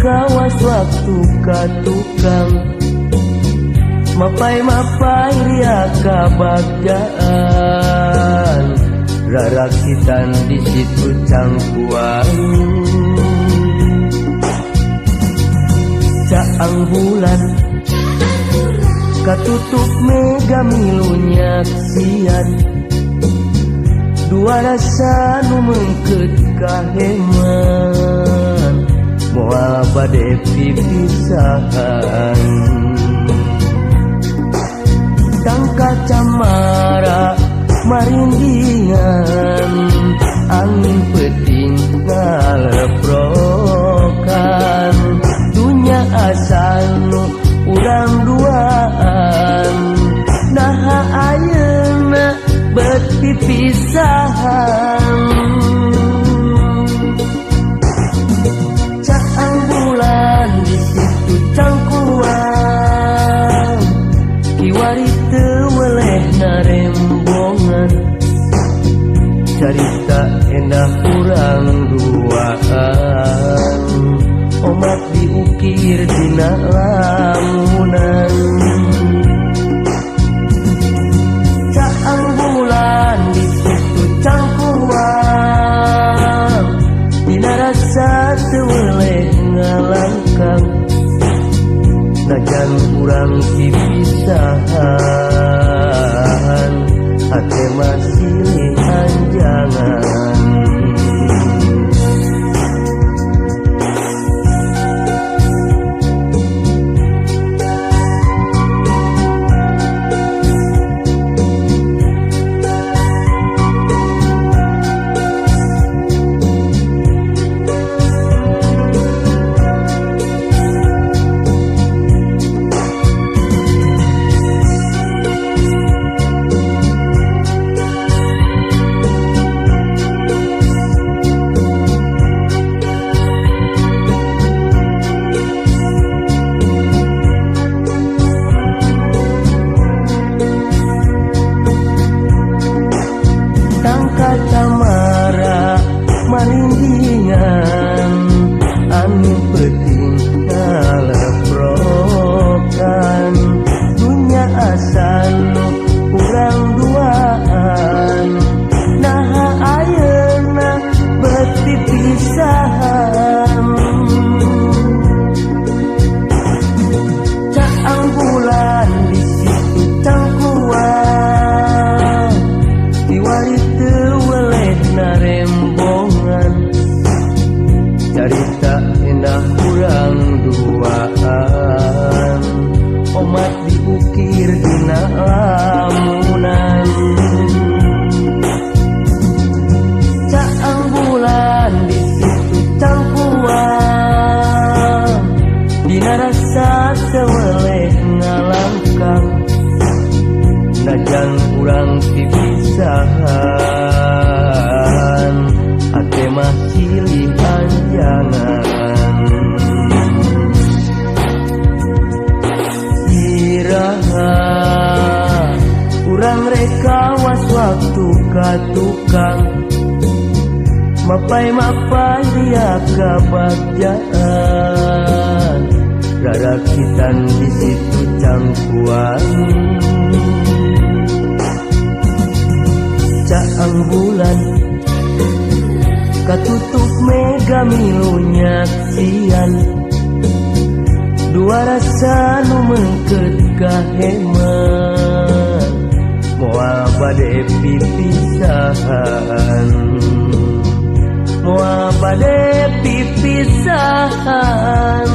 reka was waktu ka tukang. Mapai-mapai ria kabagjaan, rarakitan di situ cangkuang. Caang bulan katutup mega milu nyaksian, dua rasa nu mengket kaheman, moal bade pipisahan. Tangka camara marindingan, angin peuting ngaleprokan, dunya asa nu urang duaan, naha ayeuna bet pipisahan. Caang bulan di situ cangkuang, kiwari teu weleh narembongan, carita endah urang duaan, omat diukir dina lamunan. Caang bulan di situ cangkuang, dina rasa teu weleh ngalangkang, najan urang pipisahan, hate masih anjangan. Tangka camara marindingan, angin peuting ngaleprokan, dunya asa nu urang duaan, naha ayeuna bet pipisahan. Caang bulan di situ cangkuang, kiwari teu weleh narembongan, carita endah urang duaan, omat diukir dina lamunan. Caang bulan di situ cangkuang, dina rasa teu weleh ngalangkang, najan urang pipisahan, hate mah silih anjangan. Iraha urang reka was waktu ka tukang, mapai-mapai ria kabagjaan, rarakitan di situ cangkuang. Caang bulan katutup mega milu nyaksian, dua rasa nu mengket kaheman, moal bade pipisahan, moal bade pipisahan.